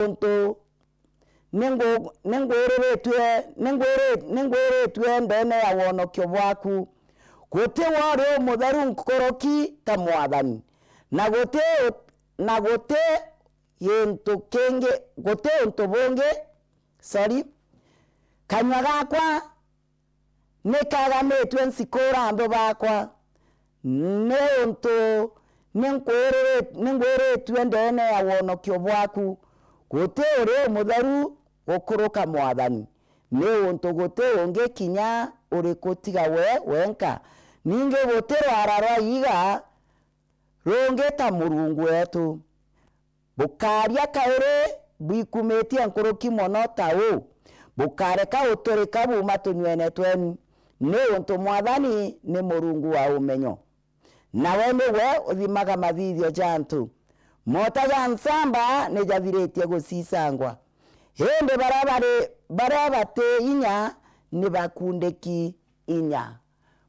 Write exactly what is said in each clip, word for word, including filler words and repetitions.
untu ningwiriritue, ningwiri-, ningwiritue ndeene ya wonokio bwaku. Guti we uri umutheru nkuruki ta Mwathani, na guti, na guti gintu kingi, guti untu bungi, sorry, kanua gakwa ni kagamitue ncikura anthu bakwa, niuntu ni nkwiriri-, ni ngwiritue ndeene ya wonokio bwaku. Guti uri umutheru gukuruka Mwathani, niuntu guti ungi kinya uriku tiga we wenka, ningi guti rwara rwa iiga rungi ta Murungu wetu. Bukaaria kairi bwikumitie nkuruki mono ta uu, bukareka uturika buuma tunyuene twenu, niuntu Mwathani ni Murungu wa umenyo, nawe niwe uthimaga mathithio ja antu. Mota ja nsamba ni jathiritie gucicangwa, indi baria bari, baria bati inya ni bakundiki inya.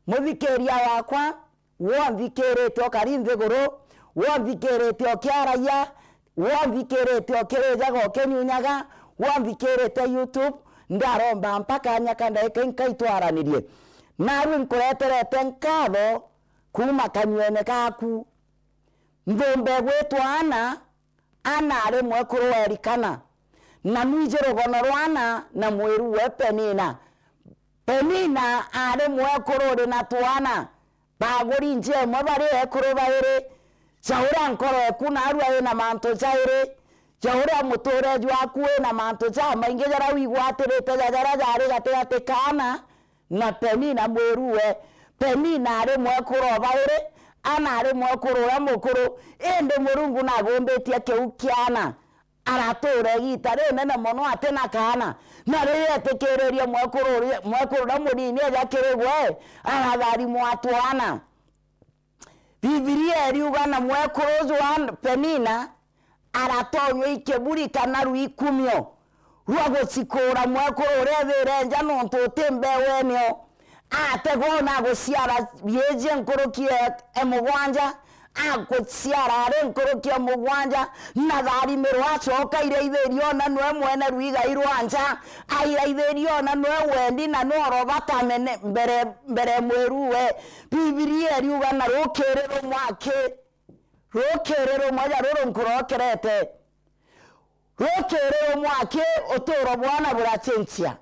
Muthikiria wakwa, wonthikirite ukari nthiguru, wonthikirite ukiaragia, wonthikirite ukirijaga ukinyunyaga, wonthikirite YouTube, ndaromba mpa kanya ka ndaika inka itwaranirie. Naarua nkureterete nkatho kuuma kanyuene gaku. Nthumbe gwitwa Ana, Ana ari mwekuru wa Elikana, na nwiji rugono rwa Ana na mwiruwe Penina. Penina ari mwekuru uri na twana, baguri nja imwe bari ekuru bairi. Ja uria nkoro eku naarua ina mantu jairi, ja uria mutuure jwaku wina mantu jamaingi jaria wigwatirite ja jaria jari gatigati ka Ana na Penina mwiruwe. Penina ari mwekuru o bairi, Ana ari mwekuru uria mukuru, indi Murungu nagumbitie kiu kia Ana. Aratuura igiita rinene mono ati na kaana, na riria etikiririe mwekuru uri-, mwekuru uria munini eja kiri gwe, aratharimwa twana. Bibilia iriuga, na mwekuru uju wa Penina aratonywa i kiburi kana rwikumio rwa gucikuura mwekuru uria ethire nja, nontu uti mbeewenio. Ategwa ona aguciara biiji nkuruki e, e mugwanja, aguciara ari nkuruki e mugwanja, na tharimiro acoka iraithirie ona nwe mwene rwigai rwa nja, airaithirie ona nwe wendi na nwe oroba ta mene-, mbere, mbere mwiruwe. Bibilia iriuga, na rukiri rumwe aki, rukiri rumwe ja ruru nkurokerete, rukiri rumwe aki, uturo bwana buracenjia.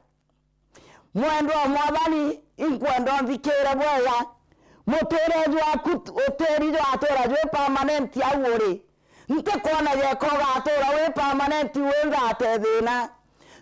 Mwendwa wa Mwathani, inkwenda unthikire bwega. Mutuurire jwaku utiri jwatuura jwi permanent au uri. Ntikwona jeka ugatura wi permanent wi nthata e thiina.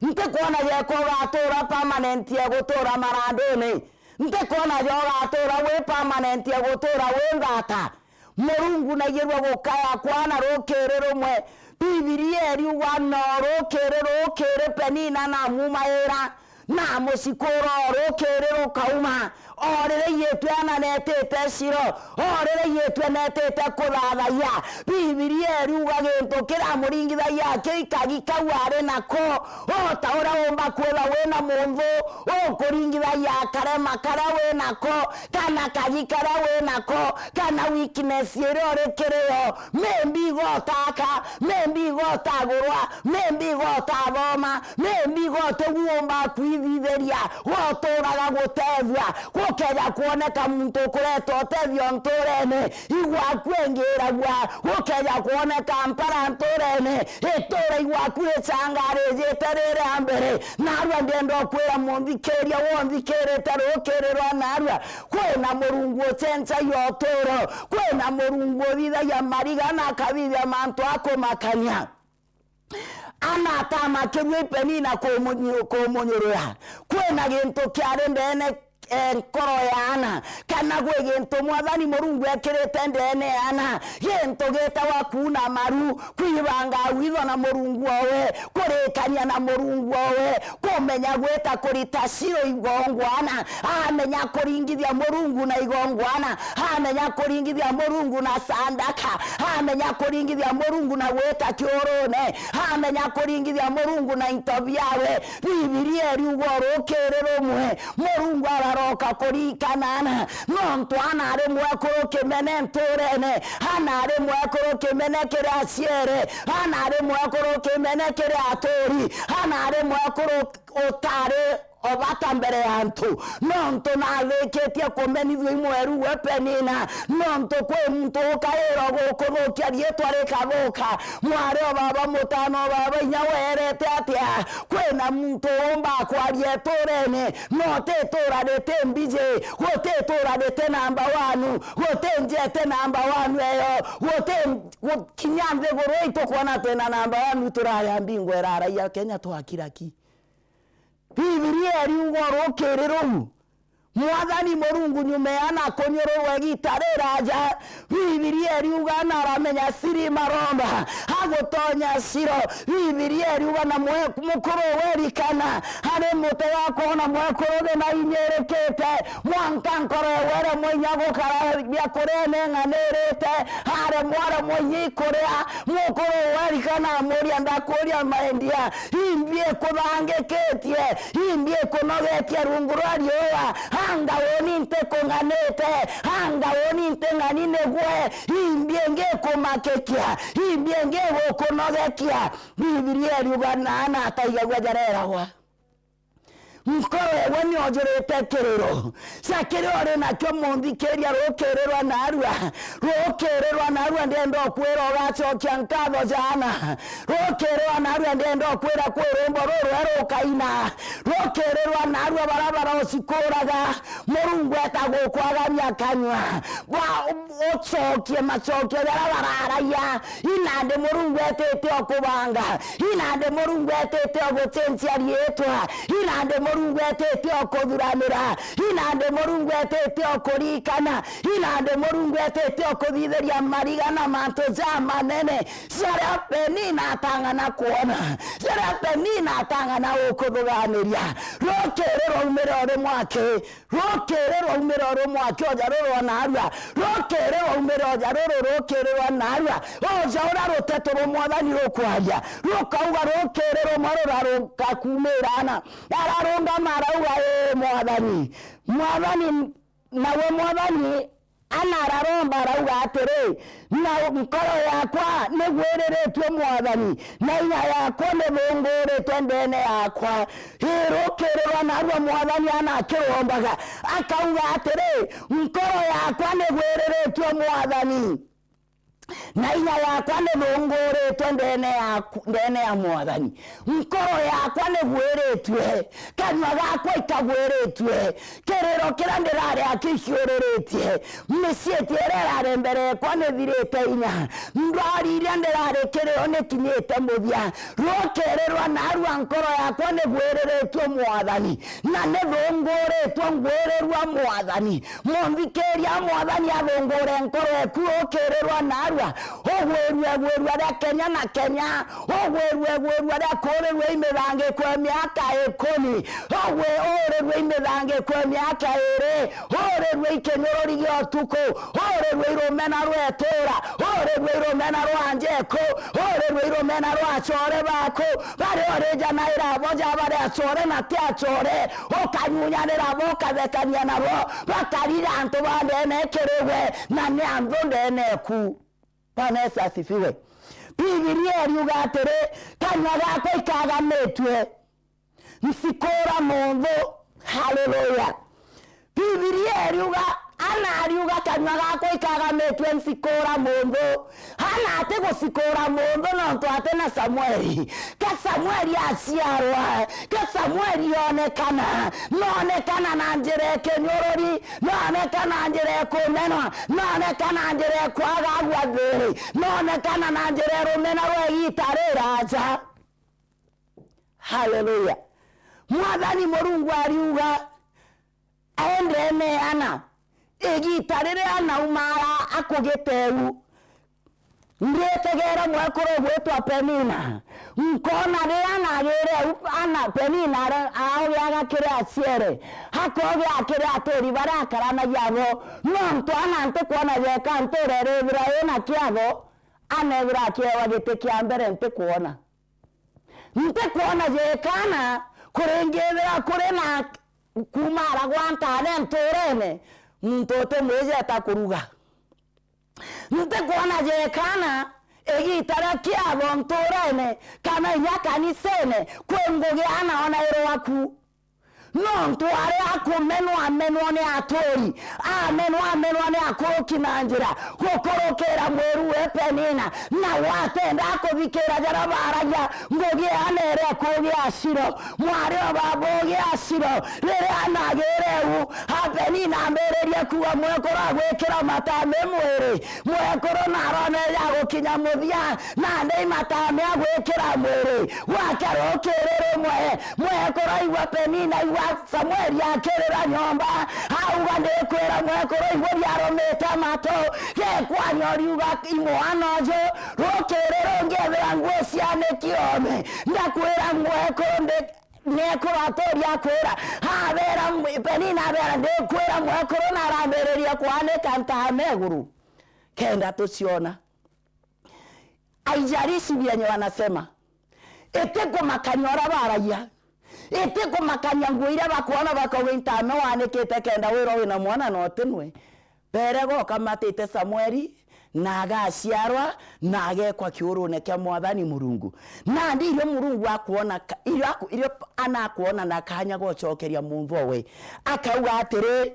Ntikwona jeka ugatura permanent e gutura maranduni. Ntikwona ja ugatura wi permanent e gutura wi nthata. Murungu naigirue gukaya kwana rukiri rumwe. Bibilia iriuga, no rukiri rukiri Penina namumaira, na amucikura o rukiri rukauma. O riria iitwe ana netite Shilo, o riria iitwe netite kuthathayia, Bibilia iriuga gintu kiria amuringithagia akio ikagi kau ari nako, o ta uria umba kwithwa wina munthu ukuringithagia karema karia wi nako, kana kagi karia wi nako, kana weakness iria uri kiri yo. Maybe igotaka, maybe igotagurwa, maybe igotathoma, maybe igotigua umba kwithithiria, goturaga gutethua. Gukeja kwoneka muntu ukureta utethio nturene, igwaku engiragua. Gukeja kwoneka mpara nturene, itura igwaku ricangarijite riri a mbere. Narua ndienda ukwira munthikiria wonthikirite rukiri rwa narua, kwina Murungu ucenjagia uturo, kwina Murungu uthithagia mariga na akathithia mantu a kumakania. Ana atamakirue i Penina kumunyu-, kumunyurura. Kwina gintu kiari ndeene, eh, nkoro ya Ana, kana gwi gintu Mwathani Murungu ekirite ndeene ya Ana, gintu gitagwa kuuna maru, kwibanga witho na Murungu owe, kurikania na Murungu owe, kumenya gwita kurita Shilo igongwana, amenya kuringithia Murungu na igongwana, amenya kuringithia Murungu na sandaka, amenya kuringithia Murungu na gwita kiurune, amenya kuringithia Murungu na into biawe. Bibilia iriuga rukiri rumwe, Murungu ara oka kurikana Ana, nontu Ana ari mwekuru kimene nturene, Ana ari mwekuru kimene kiri aciere, Ana ari mwekuru kimene kiri aturi, Ana ari mwekuru utari o bata mbere ya antu, nontu naarikitie kumenithua i mweru we Penina, nontu kwi muntu ukairwa gukuthukia riitwa rikathuka. Mwari o baba, mutano o baba, inya weerete atia? Kwina muntu uumba kwaria iturene, no ti itura riti mbiji, guti itura riti namba wanu, guti nja iti namba wanu eyo, guti gu-, kinya nthiguru ii tukwona twina namba wanu turaya mbingwa iraraia Kenya twakira ki? Bibilia iriuga rukiri ruu, Mwathani Murungu nyuma ya Ana kunyururwa igiita riraja, Bibilia iriuga Ana aramenya siri maromba, agutonya Shilo. Bibilia iriuga na mwe-, mukuru werikana ari mutega kwona mwekuru thina inyirikite, mwanka nkoro ewe iremwe inya gukara biakuria ineng'anirite, aremwa aremwe inya ikuria. Mukuru werikana amuria, ndakuria my dear, imbi ikuthangikitie, imbi ikunogetie rungu rwa riua, anga uni ntikung'anite, anga uni nting'ani nigwe, imbi ingi ikumakikia, imbi ingi igukunogekia. Bibilia iriuga na Ana ataigagua jareragwa. Nkoro ewe ni ojurite kiriro. Ca kiria uri nakio munthikiria, rukirirwa narua, rukirirwa narua, ndienda ukwira ugacokia nkatho jana. Rukirirwa narua, ndienda ukwira kwi rwimbo rurwe rukaina. Rukirirwa narua, bara barocikuraga, Murungu eta gukwagania kanyua. Ba-, ucokie macokio jaria bararagia. Inandi Murungu etite o kubanga, inandi Murungu etite o gucenjia riitwa, inandi Murungu etite o kuthuranira, inandi Murungu etite o kurikana, inandi Murungu etite o kuthithiria mariga na mantu jamanene jaria Penina atang'ana kwona, jaria Penina atang'ana gukuthuganiria. Rukiri rwaumire uri mwaki, rukiri rwaumire uru mwaki oja ruru o narua, rukiri rwaumire oja ruru rukiri rwa narua, oja uria ruteto rwa Mwathani rukwaria, rukauga rukiri rumwe ruraruka kuumira Ana. Ararungama arauga, "Ii Mwathani, Mwathani," nawe Mwathani Ana araromba arauga atiri, "Na nkoro yakwa nigwiriritue Mwathani, na inya yakwa nithunguritwe ndeene yakwa." Ii, rukiri rwa narua Mwathani Ana akirombaga, akauga atiri, "Nkoro yakwa nigwiriritue Mwathani, na inya yakwa nithunguritwe ndeene yaku, ndeene ya Mwathani." Nkoro yakwa nigwiritue, kanua gakwa ikagwiritue, kiriro kiria ndirari akio ikiuriritie, micii iria irari mbere yakwa nithirite inya, ndwari iria ndirari kirio nikinyite muthia. Rukiri rwa narua nkoro yakwa nigwiriritue Mwathani, na nithunguritwe ngwirirua Mwathani. Munthikiria, Mwathani athungure nkoro eku rukiri rwa narua, ugwirue gwirua ria kenya na kenya, ugwirue gwirua ria kuurirua i mithangiko ya miaka ikumi, ugwi-, uurirue i mithangiko ya miaka iiri, uurirue i kinyururi gia utuku, uurirue i rumena rwa itura, uurirue i rumena rwa nja eku, uurirue i rumena rwa acore baku, baria uri ja na irabo ja bari acore na ti acore, ukanyunyanira bo, ukathekania nabo, bakari ja antu ba ndeene kiri gwe, na ni anthu ndeene eku. Bwana Yesu asifiwe. Bibilia iriuga atiri, kanua gakwa ikagamitue ncikura munthu. Haleluya. Bibilia iriuga, Ana ariuga, "Kanua gakwa ikagamitue ncikura munthu." Ana atigucikura munthu nontu ati na Samueli. Ka Samueli aciarwa, ka Samueli onekana, noonekana na njira ya kinyururi, noonekana na njira ya kumenwa, noonekana na njira ya kwagagua thiiri, noonekana na njira ya rumena rwa igiita riraja. Haleluya. Mwathani Murungu ariuga, aendeene Ana, igiita riria Ana aumara akugite u, nditegere mwekuru ugwitwa Penina. Nkoona riria Ana agire u, Ana, Penina ara-, aogiaga kiri aciere, akogia kiri aturi baria akaranagia abo, nontu Ana ntikwona jeka ntuura irithira ina kiatho, Ana ethira akiewa giti kia mbere ntikwona. Ntikwona jekana kuringithira kuri na kuuma aragwa ntaane ntuurene, muntu uti mwiji eta kuruga. Ntikwona jekana igiita ria kiatho ntuurene kana inya kanisene kwi ngugi ana ona irwa ku. Nontu aria akumenwa amenwa ni aturi, amenwa amenwa ni akuruki na njira, gukurukira mwiru we Penina, na watenda kuthikira jaria baragia, ngugi ana iri kugia Shilo, mwari o baba ugia Shilo, riria anagire u, a Penina ambiririe kuuga mwekuru agwikira matame mwiri, mwekuru narone jagukinya muthia, nandi matame agwikira mwiri gwake rukiri rumwe, mwekuru aigua Penina, aigua Samueli akirira nyomba, auga, "Ndikwira mwekuru, iguru riarumite matu, gekwanya uriuga i mwana uju, rukiri rungi ethira nguu cianiki oome, ndakwira mwekuru, ndi-, mwekuru aturia akwira, abera mwe-, Penina abera, ndikwira mwekuru, na arambiriria kwanika ntaame iguru, kenda tuciona." Haijalishi vyenye wanasema, itikumakania uria baragia, itikumakania nguo iria bakwona bakauga, "Intame wanikite kenda wirwa wina mwana na utinwe." Berega ukamatite Samueli, na agaciarwa, na agekwa kiurune kia Mwathani Murungu. Nandi irio Murungu akwona ka-, irio aku-, irio anakwona na kanya gocokeria munthu owe, akauga atiri,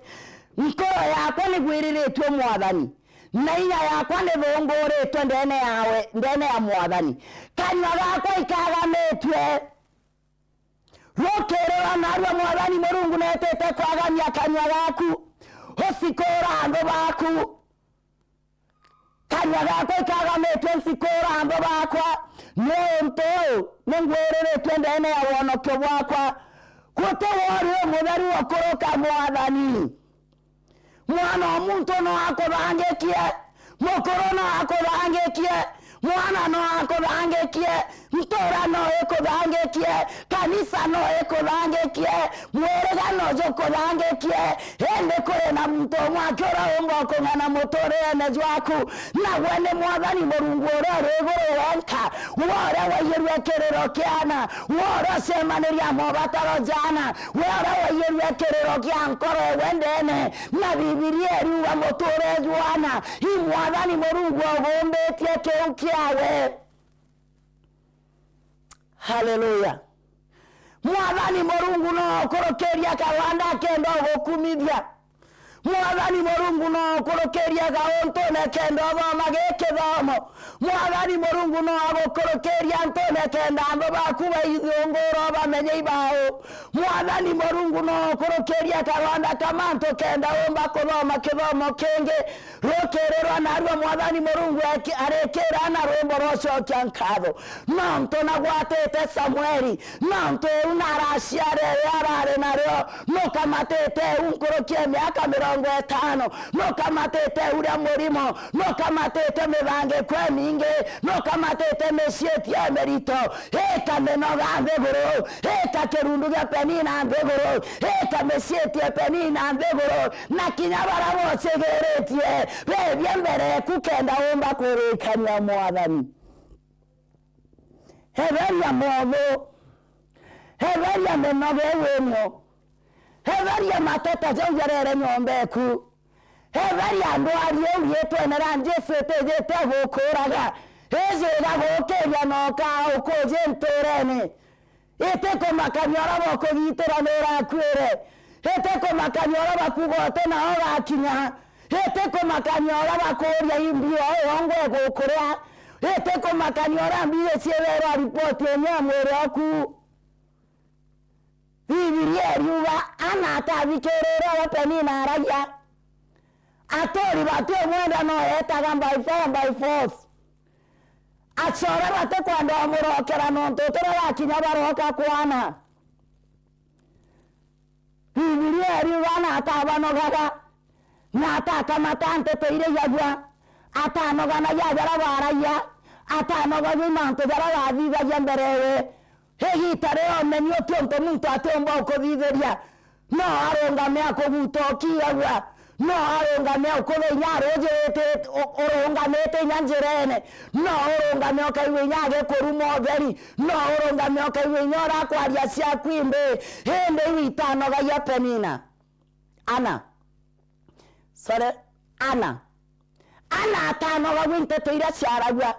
"Nkoro yakwa nigwiriritue Mwathani, na inya yakwa nithunguritwe ndene yawe, ndene ya Mwathani. Kanyua gakwa ikagamitue." Rukiri rwa narua Mwathani Murungu netite kwagamia kanyua gaku, ucikuura anthu baku. Kanyua gakwa ikagamitue ncikuura anthu bakwa, niuntu uu ningwiriritue ndene ya wonokio bwakwa. Guti wori umutheru ukuruka Mwathani. Mwana o muntu no akuthangikie, mukuru no akuthangikie, mwana no akuthangikie, ntura no ikuthangikie, kanisa no ikuthangikie, mwiriga no jukuthangikie, indi kuri na muntu umwe aki uria umba ukung'ana muturirene jwaku, nawe ni Mwathani Murungu uria uri iguru wenka, we uria waiyirue kiriro kiana, we uria ucemaniria mobataro jana, we uria waiyirue kiriro kia nkoro ewe ndene, na Bibilia iriuga muture jwana, i Mwathani Murungu ogumbitie kiu kiawe. Haleluya! Mwathani Murungu no ukurukiria karwanda akenda ugukumithia. Mwathani Murungu no ukurukirie gauntune kenda uthoma gikithomo. Mwathani Murungu no agukurukirie antune kenda anthu baku baithungura bamenye ibao. Mwathani Murungu no ukurukirie karwanda ka mantu kenda umba kuthoma kithomo kingi. Rukiri rwa narua Mwathani Murungu eki-, arikira na rwimbo rwa ucokia nkatho. Nontu nagwatite Samueli, nontu uu naraciara iria arari nario, nukamatite uu nkuruki ya miaka mirongo itano, nukamatite uria murimo, nukamatite mithangiko imingi, nukamatite miciitie imirito, ika minoga nthiguru, ika kirundu gia Penina nthiguru, ika miciitie Penina nthiguru, na kinya baria bocigiritie bebia mbere eku kenda umba kwirikania Mwathani. Etheria mothu. Etheria minoga iu inio. Etheria mateta jau jarere nyomba eku. Etheria ndwari iu riitwene ria Jesu itijite gukuraga. Iji igagukiria na ukaa ukuji nturene. Itikumakania uria bokugitira ni urakuire. Itikumakania uria bakuuga uti nao ugakinya. Itikumakania uria bakuuria imbi o yongwa igukuria. Itikumakania uria mbiji ciithairwa ripoti inya ya mwiri oku. Bibilia iriuga, Ana atathikiriire uria Penina aragia. Aturi bati umwenda no eetaga by fire, by force. Acore batikwenda umurokera nontu turaga kinya baroka kwana. Bibilia iriuga na atabanogaga, na atakamata nteto iria iagua, atanoganagia jaria baragia, atanogagua i mantu jaria bathithagia mbere ewe. Igiita ria umeni uti untu muntu atiumba ukuthithiria, no arungame akuguta ukiagua, No arungame ukuthia inya aruji witi-, u-, urungamite inya njirene. No urungame ukaigua inya agikuruma utheri. No urungame ukaigua inya urakwaria ciaku imbi. Indi iu itanogagia Penina. Ana. Sorry. Ana. Ana atanogagua i nteto iria ciaragua.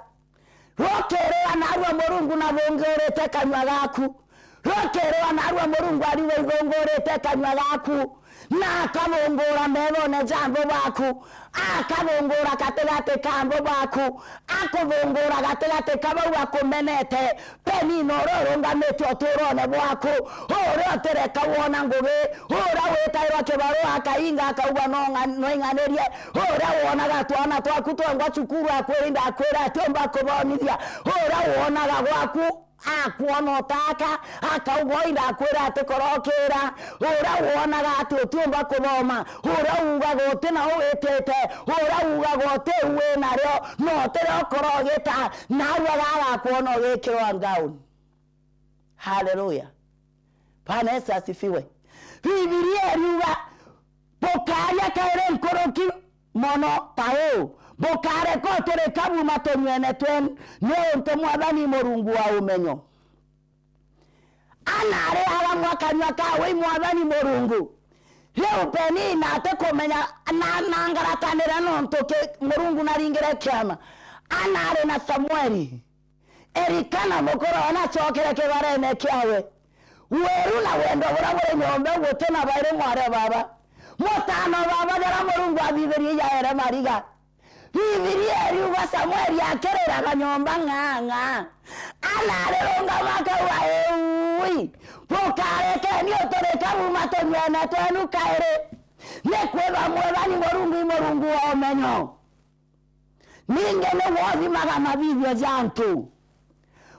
Rukirira naarua Murungu nathungurite kanua gaku. Rukirira naarua Murungu ariuga ithungurite kanua gaku. Na akathungura methone ja anthu baku. Akathungura gatigati ka anthu baku. Akuthungura gatigati ka bau bakumenete. Penina uria urungamite uturone bwaku, uria utireka wona ngugi, uria witairwa kibarua akainga akauga no ng'a-, no ing'anirie, uria wonaga twana twaku twengwa cukuru akwiri ndakwira atiumba kuthomithia, uria wonaga gwaku akwona utaka akauga oi ndakwira atikorokira, uria wonaga ati utiumba kuthoma, uria ugaga uti na u witite, uria ugaga uti u winario, no utiria ukoro ugita, naarua gagakwona ugikirwa ngauni. Haleluya. Bwana Yesu asifiwe. Bibilia iriuga, bukaria kairi nkuruki mono ta uu, bukareka uturika buma tunywene twenu, niuntu Mwathani Murungu wa umenyo. Ana ari aramwa kanua kawe i Mwathani Murungu. Riu Penina atikumenya na, na ngaratanire nontu ki-, Murungu naringire kiama. Ana ari na Samueli. Elikana mukuru ona acokere kibarene kiawe. Wiru na wendo buria buri nyomba guti na bairi mwari o baba. Mutano o baba jaria Murungu athithirie ijaere mariga. Bibilia iriuga Samueli akiriraga nyomba ng'ang'a. Ana arirungama akauga, "Iui, bukarekeni uturika buma tunywene twenu kairi. Ni kwithwa Mwathani Murungu i Murungu wa umenyo." Ningi niwe uthimaga mathithio ja antu.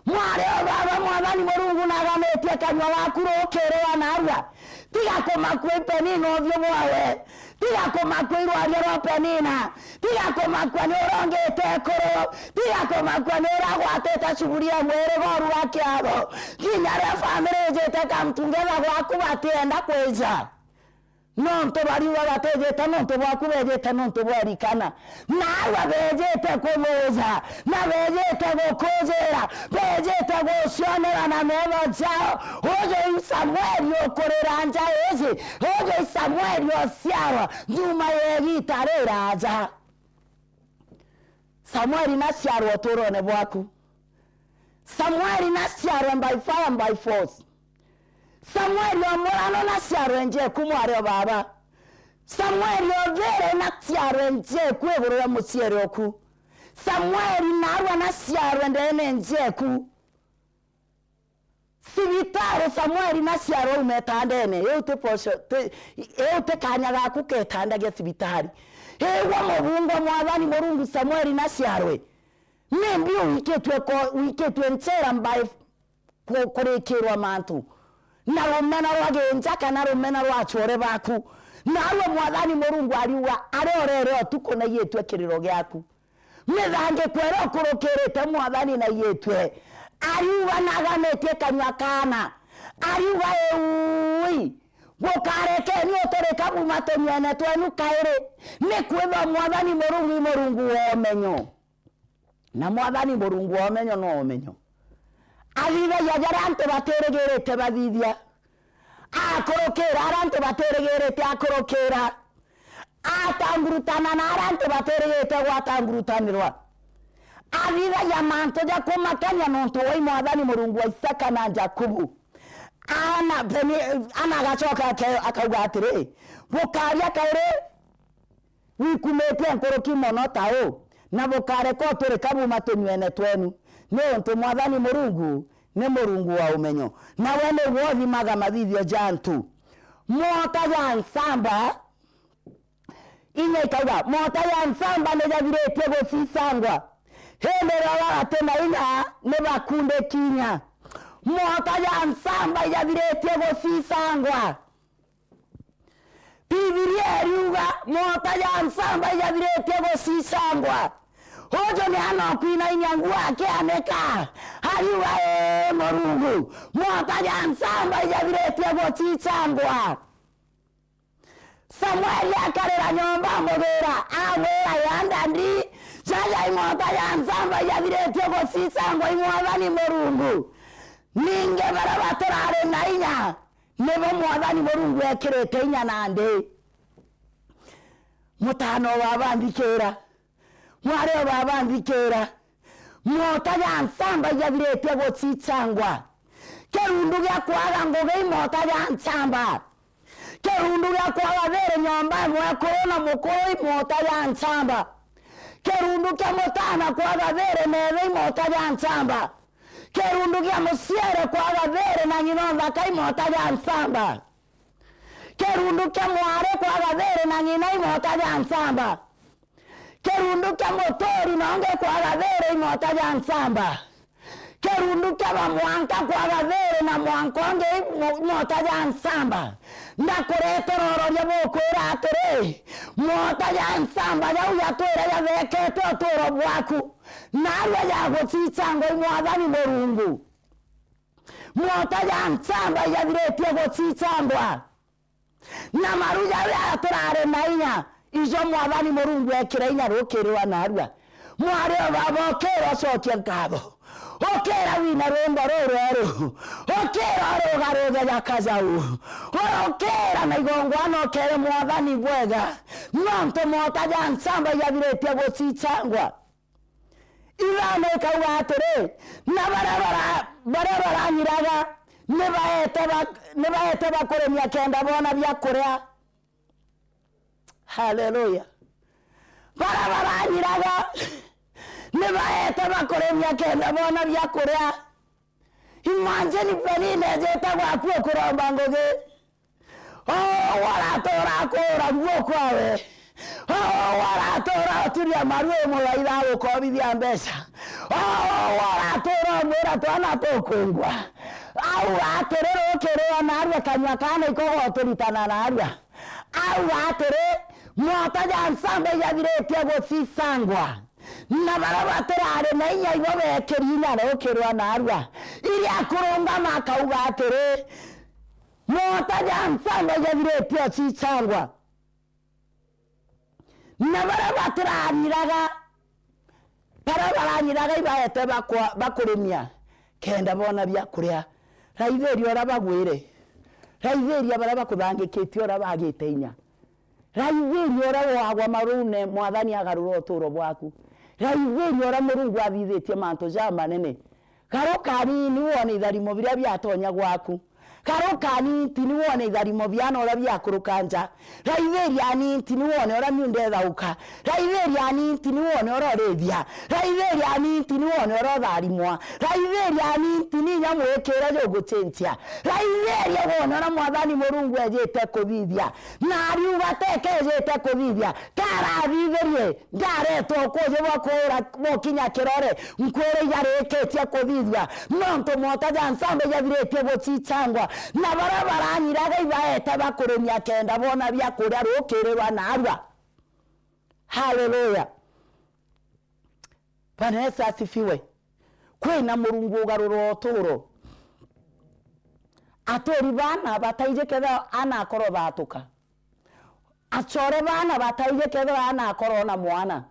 Mwari o baba, Mwathani Murungu naganitie kanua gaku rukiri wa narua. Tiga kumakua i Penina uthiu bwawe. Tiga kumakua i rwaria rwa Penina. Tiga kumakua ni urongite ekuru. Tiga kumakua ni uragwatite cuburia mwiri goru wa kiatho. Kinya ria family ijite come together gwaku batienda kwija. Nontu bariuga batijite nontu bwaku, bejite nontu bwa Elikana. Naarua bejite kuthuja, na bejite gukujira, bejite gucionera na metho jao. Uju i Samueli ukurira nja iji, uju i Samueli uciarwa nyuma ya igiita riraja. Samueli naciarwe uturone bwaku. Samueli naciarwe by fire and by force. Samueli o murano naciarwe njeku mwari o baba. Samueli o thiiri naciarwe njeku iguru ria muciere oku. Samueli naarua naciarwe ndeene njeku. Cibitari Samueli naciarwe aume itandene, iu ti posho, ti, iu ti kanya gaku ketandagia cibitari. Igua mubungwa Mwathani Murungu Samueli naciarwe. Nimbi wikitwe ko-, wikitwe nchera by ku-, kurikirwa mantu na rumena rwa ginja kana rumena rwa achore baku? Naarua Mwathani Murungu ariuga, aria urere utuku naiyitwe kiriro giaku. Mithangiko iria ukurukirite Mwathani naiyitwe. Ariuga naganitie kanua kaana. Ariuga, "Iui, gukarekeni uturika buma tunywene twenu kairi, ni kwithwa Mwathani Murungu i Murungu wa umenyo." Na Mwathani Murungu wa umenyo no umenyo. Athithagia jaria antu batirigirite bathithia. Akurukira aria antu batirigirite akurukira. Atangurutana na aria antu batirigite gwatangurutanirwa. Athithagia mantu ja kumakania nontu wai Mwathani Murungu wa Isaka na Jakubu. Ana, Peni-, ana agacoka ake-, akauga atiri, "Gukaria kairi wikumitie nkuruki mono ta uu, na bukareka uturika buma tunywene twenu, niuntu Mwathani Murungu ni Murungu wa umenyo, nawe niwe uthimaga mathithio ja antu." Mwota ya nsamba inya ikauga, "Mwota ya nsamba nijathiritie gucicangwa, hindi riria bati na inya nibakundiki inya." Mwota ya nsamba ijathiritie gucicangwa. Bibilia iriuga, "Mwota ya nsamba ijathiritie gucicangwa." Uju ni ana ukwinainia nguo akianika. Ariuga, "Ee Murungu, mwota ya nsamba ijathiritie gucicangwa." Samueli akarira nyomba, amuthira, amwira, "Ya ndadi, jaja, imota ja nsamba ijathiritie gucicangwa i Mwathani Murungu. Ningi baria batirari na inya, nibo Mwathani Murungu ekirite inya nandi." Mutano wa baaba, nthikira. Mwari o baaba, nthikira. Mota ja nsamba ijathiritie gucicangwa. Kirundu gia kwaga ngugi i mota ja nsamba. Kirundu gia kwaga thiri nyomba ya mwekuru na mukuru i mota ja nsamba. Kirundu kia mutana kwaga thiri na ithe i mota ja nsamba. Kirundu gia muciere kwaga thiri na ng'ina o nthaka i mota ja nsamba. Kirundu kia mwari kwaga thiri na ng'ina i mota ja nsamba. Kirundu kia muturi na ungi kwaga thiri i mota ja nsamba. Kirundu kia bamwanka kwaga thiri na mwanka ungi i mo-, i mota ja nsamba. Ndakuretera uroria bukwira atiri, mota ja nsamba jau jatwire jathekete uturo bwaku, narua jagucicangwa i Mwathani Murungu. Mota ja nsamba ijathiritie gucicangwa. Na maru jaria jatirari na inya, ijo Mwathani Murungu ekira inya rukirirwa narua. Mwari o baaba, ukira ucokie nkatho. Ukira wina rwimbo rurweru. Ukira urugaruge ja kajau. Ukira na igongwana ukere Mwathani bwega. Nontu mota ja nsamba ijathiritie gucicangwa. Ithano ikauga atiri, na baria bara-, baria baranyiraga ni baete ba-, ni baete bakuremia kenda boona bia kuria. Haleluya! Baria baranyiraga ni baete bakuremia kenda boona bia kuria. Imagine Penina ejite gwaku ukuromba ngugi. Oo, waratura kuura guo kwawe. Oo, waratura uturia maru umuthaitha agukobithia mbeca. Oo, waratura umwira twana tukungwa. Auga atiri, rukirirwa narua, kanyua kana iko goturitana narua. Auga atiri, mota ja nsamba ijathiritie gucicangwa. Na baria batirari na inya ibo beekiri inya rukirwa narua. Iria akurungama akauga atiri, mota ja nsamba ijathiritie ucicangwa. Na baria batiranyiraga, baria baranyiraga ibaete bakwa-, bakurimia, kenda boona bia kuria. Raithiria uria bagwire. Raithiria baria bakuthangikitie uria bagite inya. Raithiria uria woagwa marune, Mwathani agarura uturo bwaku. Raithiria uria Murungu athithitie mantu jamanene. Garuka anini wone itharimo biria biatonya gwaku. Garuka anini wone itharimo biana uria biakuruka nja. Raithiria anini wone uria miunda ithauka. Raithiria anini wone uria urithia. Raithiria anini wone uria utharimwa. Raithiria anini inya mwikire jugucenjia. Raithiria wone uria Mwathani Murungu ejite kuthithia. Na ariuga tekejite kuthithia. Karathithirie, ndaretwa ukuji bwa kuura, bwa kinya kirore, nkwire ijarikitie kuthithua, nontu mota ja nsamba ijathiritie gucicangwa, na baria baranyiraga ibaete bakurumia kenda boona bia kuria rukirirwa naarua. Haleluya! Bwana Yesu asifiwe. Kwina Murungu ugarura uturo. Aturi baana bataiji kethira anakorwo baatuka. Acore baana bataiji kethira anakorwo na mwana.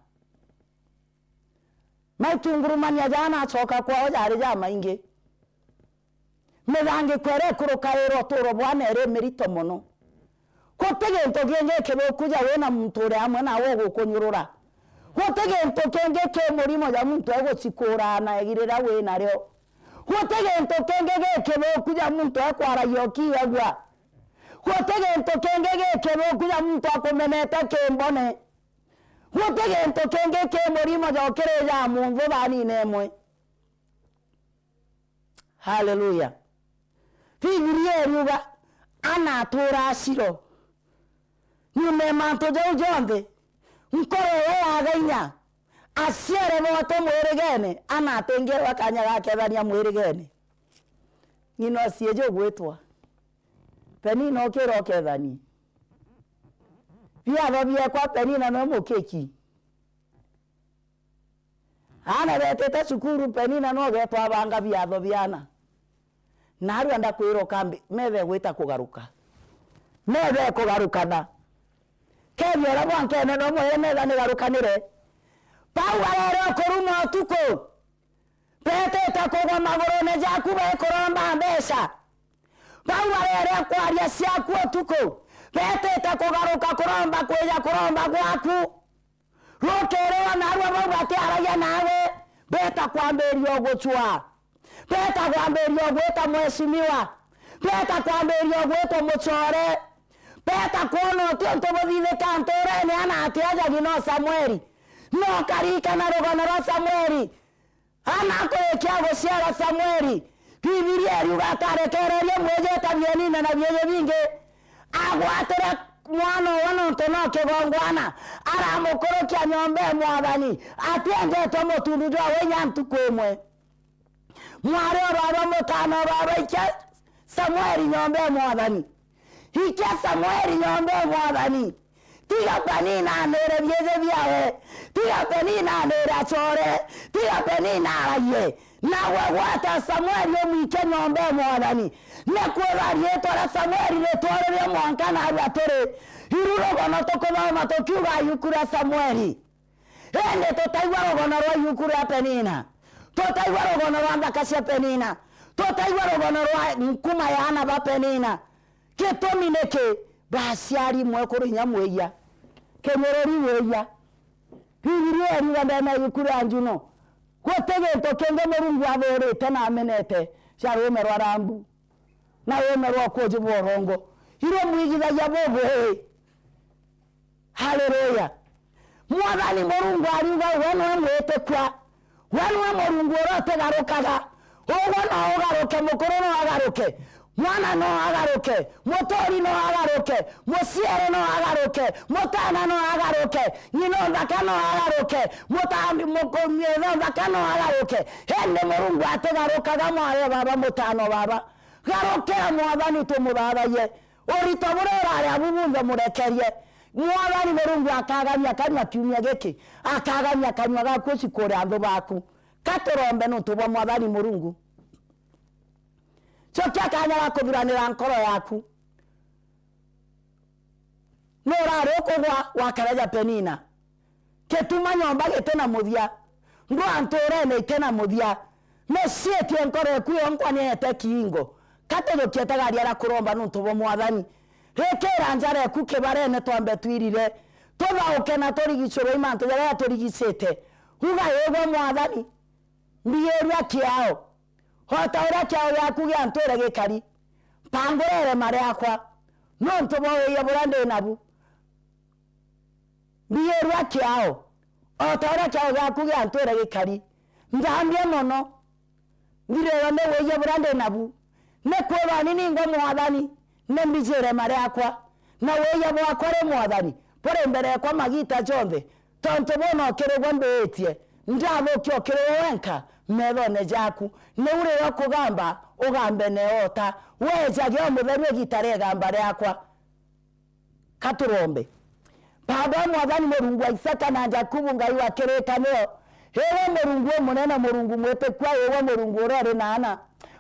Maitungurumania jana acoka kwao jari jamaingi. Mithangiko iria ikurukaira uturo bwana iri mirito mono. Guti gintu kingi kithuku ja wina muntu uri amwe nawe ugukunyurura. Guti gintu kingi ki murimo ja muntu egucikuura na egi riria winario. Guti gintu kingi gikithuku ja muntu ekwaragia ukiigagua. Guti gintu kingi gikithuku ja muntu akumenete kimbone. Guti gintu kingi ki murimo ja ukirija munthu thanine imwe. Haleluya! Bibilia iriuga, anatuura aciro nyuma ya mantu jau jonthe, nkoro iwe yaga inya, aciare bote mwirigene, anatingirwa kanya ga kethania mwirigene. Ng'ina uciiji ugwitwa Penina, ukira ukethanie. Biatho biekwa, Penina nwe mukiki. Aana betite cukuru, Penina nwe ugetwa abanga biatho biana. Naarua ndakwira ukambi, metha igwita kugaruka. Metha ikugarukana. Kethia uria bwa nkene no mwire metha nigarukanire. Bau barere ukuruma utuku, betite kugwa magurune jaku bekuromba mbeca. Bau barere kwaria ciaku utuku, betite kugaruka kuromba kwija kuromba gwaku. Rukiri o narua bau batiaragia nawe, beta kwambiria ugucwa. Beta kwambiria ugwita mheshimiwa. Beta kwambiria ugwitwa mucore. Beta kwona uti untu buthithika nturene ana ati ajagi no Samueli. No karikana rugano rwa Samueli. Ana akurikia guciara Samueli, Bibilia iriuga akarekereria mwijite bienine na biiji bingi, agwatire mwana uwe nontu no kigongwana, aramukurukia nyomba e Mwathani, atienjetwe mutundu jwa winya ntuku imwe. Mwari o baba, mutano o baba, ikia Samueli nyomba e Mwathani. Ikia Samueli nyomba e Mwathani. Tiga Penina anire biiji biawe. Tiga Penina anire acore. Tiga Penina aragie. Nawe gwata Samueli umwikie nyomba e Mwathani. Nikwithwa riitwa ria Samueli ritwaririe mwanka narua turi. Iru rugono tukuthoma tukiuga yuku ria Samueli. Indi tutaigua rugono rwa yuku ria Penina. Tutaigua rugono rwa nthaka cia Penina. Tutaigua rugono rwa nkuma ya ana ba Penina. Gitumi niki? Baciari mwekuru inya mwiya. Kinyururi wiya. Bibilia iriuga ndene ya yuku ria Njuno, guti gintu kingi Murungu athurite na amenete cia ruume rwa rambu na ruume rwa ukuuji bwa urongo. Irio mwigithagia bubuui. Haleluya! Mwathani Murungu ariuga, we niwe mwitikua, we niwe Murungu uria utigarukaga. Ugwe no ugaruke, mukuru no agaruke, mwana no agaruke, muturi no agaruke, muciari no agaruke, mutana no agaruke, ng'ina nthaka no agaruke, mutambi, muku-, ng'ina nthaka no agaruke. Indi Murungu atigarukaga, mwayo baba, mutano baba. Garukira Mwathani, tumuthathayie. Urito buria urari abu bunthe murekerie. Mwathani Murungu akagamia kanua kiumia giki, akagamia kanua gaku ucikuure anthu baku. Ka turombe nuntu bwa Mwathani Murungu. Cokia kanya ga kuthuranira nkoro yaku. Nurari ukugwa wakareja Penina. Gituma nyomba giti na muthia, ndwaa nturene iti na muthia, miciitie nkoro eku yonkwa niete kiingo. Ka tujukie tagaria ra kuromba nuntu bwa Mwathani. Rikira njara eku kibarene twambe twirire, tuthauke na turigicurwe i mantu jaria jaturigicite. Uga, Iigwe Mwathani, mbiirua kiao, o ta uria kiao giaku giantwire gikari. Mpangurire mari akwa nuntu bwa wiiya buria ndi nabu. Mbiirua kiao, o ta uria kiao giaku giantwire gikari. Nthambia mono, nthirire ni wiiya buria ndi nabu. Nikwithwa ni ningwa Mwathani, ni mbijire mari akwa, na wiiya bwakwa ri Mwathani buri mbere ekwa magiita jonthe, tontu buna ukirigwa mbiitie, ndathukia ukirigwa wenka meethone jaku. Niu riria ukugamba, ugambe neota, weejage o mutheru igiita ria igamba riakwa. Ka turombe. Baba Mwathani, Murungu wa Isaka na Jakubu, Ngai wa kirikaniro, iwe Murungu umunene, Murungu mwitikua, iwe Murungu uria uri na ana,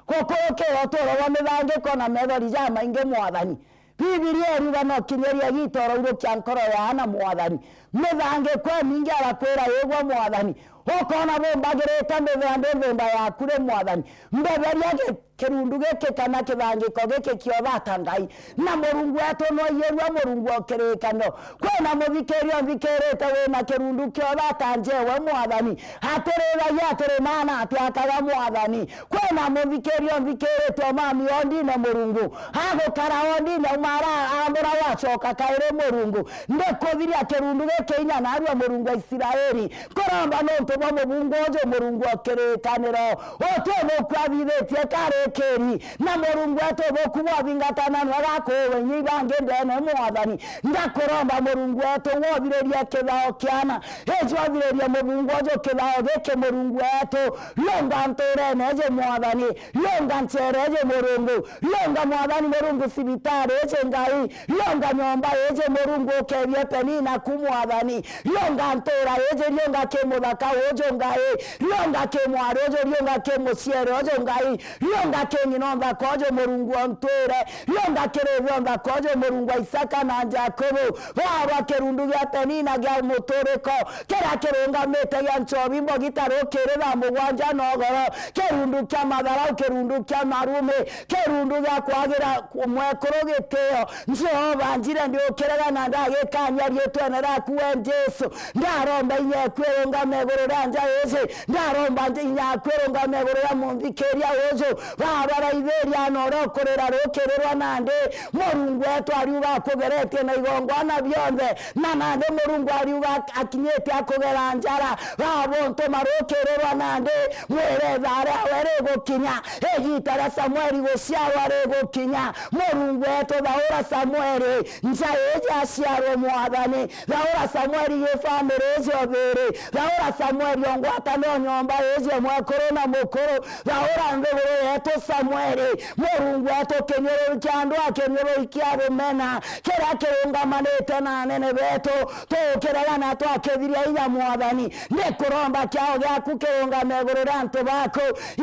gukurukira utuuro bwa mithangiko na methori jamaingi, Mwathani. Bibilia iriuga no kinyeria giita uraurukia nkoro ya ana, Mwathani. Mithangiko imingi agakwira, iigwe Mwathani, ukoona bumbagirite mbithira ndi nthumba yaku ri, Mwathani. Mbeberia gi-, kirundu giki kana kithangiko giki kiothe ata Ngai. Na Murungu wetu nwaiyirua, Murungu o kirikaniro. Kwina muthikiria unthikirite wina kirundu kiothe ata njewe, Mwathani. Atirithagia atiri maana atiakaga, Mwathani. Kwina muthikiria unthikirite o mami o ndine, Murungu. Agukara o ndine, uma ara-, ambura wacoka kairi, Murungu. Ndikuthiria kirundu giki inya narua, Murungu wa Isiraeli. Nkuromba nuntu bwa mubungu uju, Murungu o kirikaniro. Uti uthuku athithitie karikiri, na Murungu wetu uthuku bwathingatana nwe gakuuwe inya ibangi ndene, Mwathani. Ndakuromba Murungu wetu, wothiririe kithao kiana, iji othiririe mubungu uju kithao giki, Murungu wetu. Riunga nturene iji, Mwathani, riunga nchere iji, Murungu, riunga, Mwathani Murungu, cibitari iji, Ngai, riunga nyomba iji, Murungu, ukebie Penina ku, Mwathani. Riunga ntura iji, riunga ki muthaka uju, Ngai. Riunga ki mwari uju, riunga ki muciere uju, Ngai. Riunga ta king'i no nthaka uju Murungu ontwire, riunga kiri thio nthaka uju Murungu wa Isaka na Jakobu. Baba, kirundu gia Penina gia muturiko, kiria kirungamite gia nchobi mbogi ta rukiri thaa mugwanja nogoro, kirundu kia matharau, kirundu kia marumi, kirundu gia kwagira mwekuru gitio. Jehova, njire ndiukiraga na ndagikania riitwene riaku we Jesu. Ndaromba inya eku irungame iguru ria nja iji. Ndaromba inya eku irungame iguru ria munthikiria uju. Baba, raithiria na uria ukurira rukiri rwa nandi. Murungu wetu ariuga akugeretie na igongwana bionthe, na nandi Murungu ariuga ak-, akinyitie akugera njara. Baba, untuma rukiri rwa nandi, mwire ithaa riawe rigukinya, igiita ria Samueli guciarwa rigukinya. Murungu wetu, thaura Samueli, nja iji aciarwe, Mwathani. Thaura Samueli, i family iji o thiiri. Thaura Samueli, o ngwataniro nyomba iji, mwekuru na mukuru. Thaura nthiguru yetu, Samueli. Murungu wetu, kinyururu kia andu a kinyururu kia rumena, kiria kirungamanite na anene betu, tukiregana twakithiria inya, Mwathani. Ndikuromba kiao giaku kirungame iguru ria antu baku.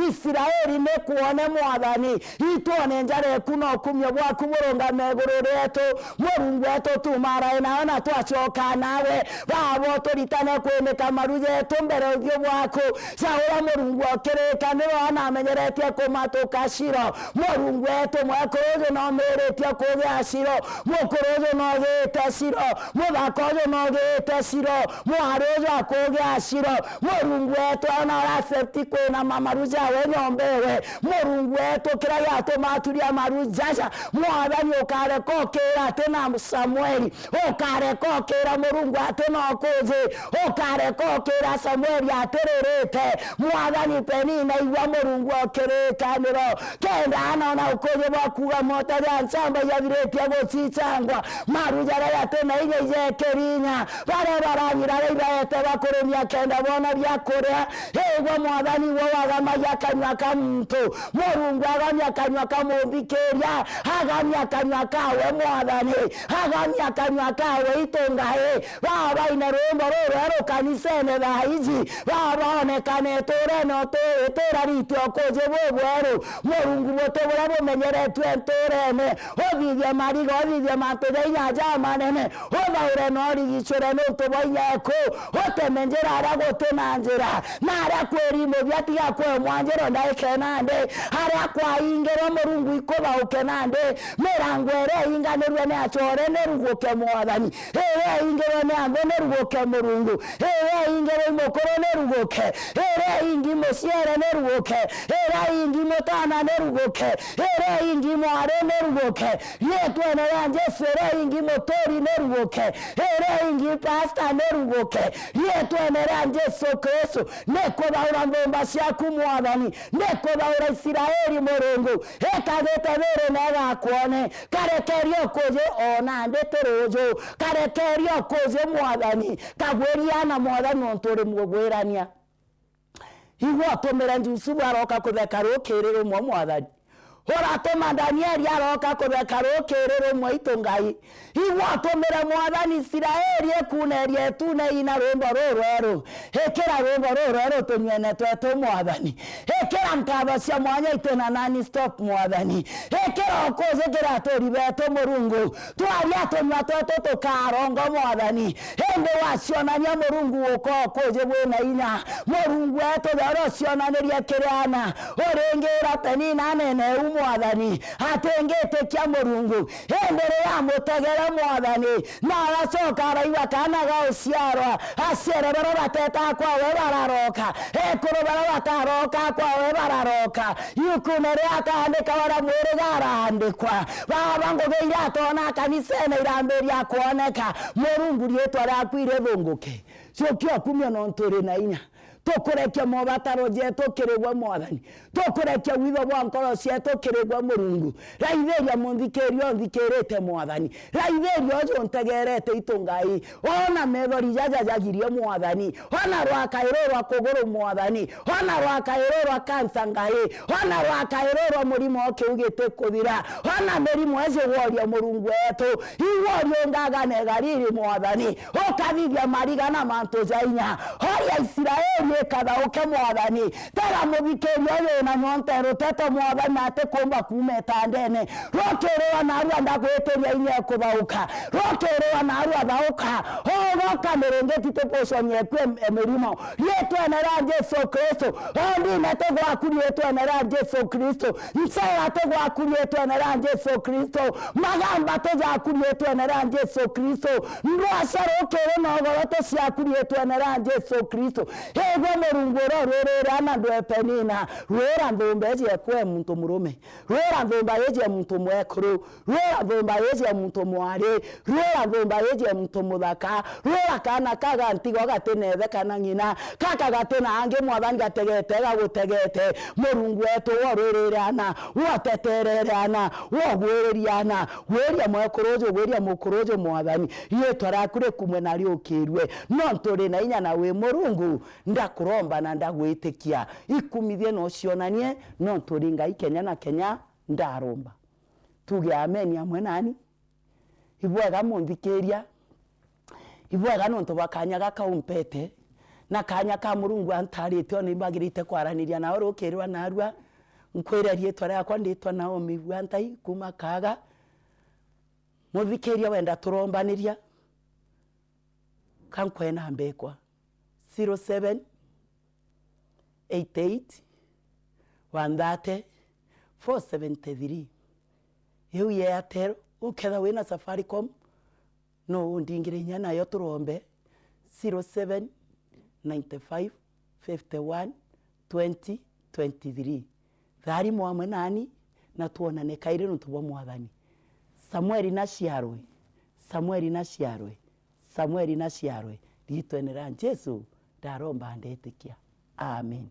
Israeli nikwone, Mwathani. Itwone njara eku na ukumio bwaku burungame iguru rietu. Murungu wetu, tumarae nawe na twacoka nawe. Baba, uturitane kwimika maru jetu mbere uthiu bwaku. Caura Murungu o kirikaniro anamenyeretie kumatuka Shilo. Murungu wetu, mwekuru uju no miritie kugia Shilo. Mukuru uju no giite Shilo. Muthaka uju no giite Shilo. Mwari uju akugia Shilo. Murungu wetu, ona ura accept kwinama maru jawe nyomba iwe. Murungu wetu, kiria giatuma aturia maru jaja, Mwathani, ukareka ukira ati na Samueli, ukareka ukira Murungu ati no kuji, ukareka ukira Samueli ati ririte. Mwathani, Penina, igua Murungu o kirikaniro, kenda anona ukuji bwa kuuga mota ja nchamba ijathiritie gucicangwa, maru jaria jati na inya ijekiri inya, baria baranyira aria ibaete bakurumia kenda boona bia kuria. Igua, Mwathani, we wagamagia kanyua ka muntu. Murungu, agamia kanyua ka munthikiria, agamia kanyua kawe, Mwathani, agamia kanyua kawe, itungai. Baba, ina rwimbo rurweru kanisene thaa iji. Baba, onekane iturene utu-, itira ritu ukuji bubweru. Murungu, buti buria bumenyeretue nturene, uthithie mariga, uthithie mantu ja inya ja manene, uthaure na urigicure niuntu bwa inya eku, uteme njira aria guti na njira, na aria kwiri muthia tiga kwemwa njira ndaike nandi, aria kwaingirwe Murungu ikuthauke nandi, mirango iria iinganirue ni achore niruguke, Mwathani. Iria iingirwe ni anthe niruguke, Murungu. Iria iingirwe i mukuru niruguke. Iria ingi muciere niruguke. Iria ingi mutana niruguke. Iria ingi mwari niruguke. Riitwene ria Jesu, iria ingi muturi niruguke. Iria ingi pasta niruguke. Riitwene ria Jesu Kristu, nikuthaura nthumba ciaku, Mwathani. Nikuthaura Israeli, Murungu. Ikagite thiiri na igakwone. Karekeria ukuji o nandi ti ruuju. Karekeria ukuji, Mwathani. Kagwiriana, Mwathani, nontu uri mugwirania. Igua utumire Jusufu aroka kutheka rukiri rumwe, Mwathani. Uratuma Danieli aroka kutheka rukiri rumwe, itu Ngai. Igua utumire, Mwathani, Israeli ikunerie itune ina rwimbo rurweru. Ikira rwimbo rurweru tunyuene twetu, Mwathani. Ikira nkatho cia mwanya itune non-stop, Mwathani. Ikira ukuji kiri aturi betu, Murungu. Twaria tunyua twetu tukarongo, Mwathani. Indi wacionania, Murungu, uka ukuji bwina inya. Murungu wetu, thaura ucionanirie kiri ana. Uringira Penina anene u, Mwathani. Atingitikia, Murungu. Indi riria amutegere, Mwathani, na agacoka araigua kaana ga uciarwa, aciere baria batetaa kwawe bararoka, ekuru baria bataroka kwawe bararoka, iukune riria akaandika baria mwiriga araandikwa. Baba, ngugi iria atona kanisene irambiria kwoneka, Murungu, riitwa riaku irithunguke. Cokia ukumio nontu uri na inya. Tukurekia mobataro jetu kiri gwe, Mwathani. Tukurekia witho bwa nkoro cietu kiri gwe, Murungu. Raithiria munthikiria unthikirite, Mwathani. Raithiria uju untegerete, itu Ngai. Ona methori jaja jagirie, Mwathani. Ona rwakai ruru rwa kuguru, Mwathani. Ona rwakai ruru rwa kansa, Ngai. Ona rwakai ruru rwa murimo o kiu gitikuthira. Ona mirimo iji woria, Murungu wetu. Iworia ungagane Galili, Mwathani. Ukathithia mariga na mantu ja inya. Horia Israeli ikathauke, Mwathani. Tega muthikiria uyu wina nyonta ya ruteto, Mwathani, na atikumba kuuma itandene. Rukiri rwa naarua ndagwitiria inya ya kuthauka. Rukiri rwa naarua thauka. Ogoka miringiti tukuconie kwi em-, emirimo. Riitwene ria Jesu Kristo. Ondine tigwaku riitwene ria Jesu Kristo. Ncera tigwaku riitwene ria Jesu Kristo. Magamba tijaku riitwene ria Jesu Kristo. Ndwaca rukiri na ugoro ticiaku riitwene ria Jesu Kristo. Igwe Murungu uria urwirire ana ndwe Penina, rwira nthumba iji ekwe muntu murume, rwira nthumba iji ya muntu mwekuru, rwira nthumba iji ya muntu mwari, rwira nthumba iji ya muntu muthaka, rwira kaana ka gantigo gati na ithe kana ng'ina, gaka gati na angi, Mwathani, gategete, gagutegete. Murungu wetu, we urwirire ana, we uteterere ana, we ugwiririe ana, gwiria mwekuru uju, gwiria mukuru uju, Mwathani. Riitwa riaku rikumwe na riukirue, nontu uri na inya na wi Murungu. Ndakuromba na ndagwitikia, ikumithie na ucionanie, nontu uri Ngai kenya na kenya. Ndaromba. Tuge amen amwe nani. Ibwega munthikiria, ibwega nontu bwa kanya gaka umpete, na kanya ka Murungu antarite, ona imbagirite kwaraniria nao rukiri rwa naarua. Nkwire riitwa riakwa nditwa Naomi Gwantai kuuma Kaaga. Muthikiria, wenda turombaniria? Ka nkwee namba ekwa, zero seven eight eight, one thirty, four seventy three. Iu ya Airtel, ukethirwa wina Safaricom, no undingire inya nayo turombe, zero seven nine five fifty one twenty twenty three. Tharimo amwe nani, na twonane kairi nontu bwa Mwathani. Samueli naciarwe, Samueli naciarwe, Samueli naciarwe, riitwene ria Jesu ndaromba ndetikia. Amen.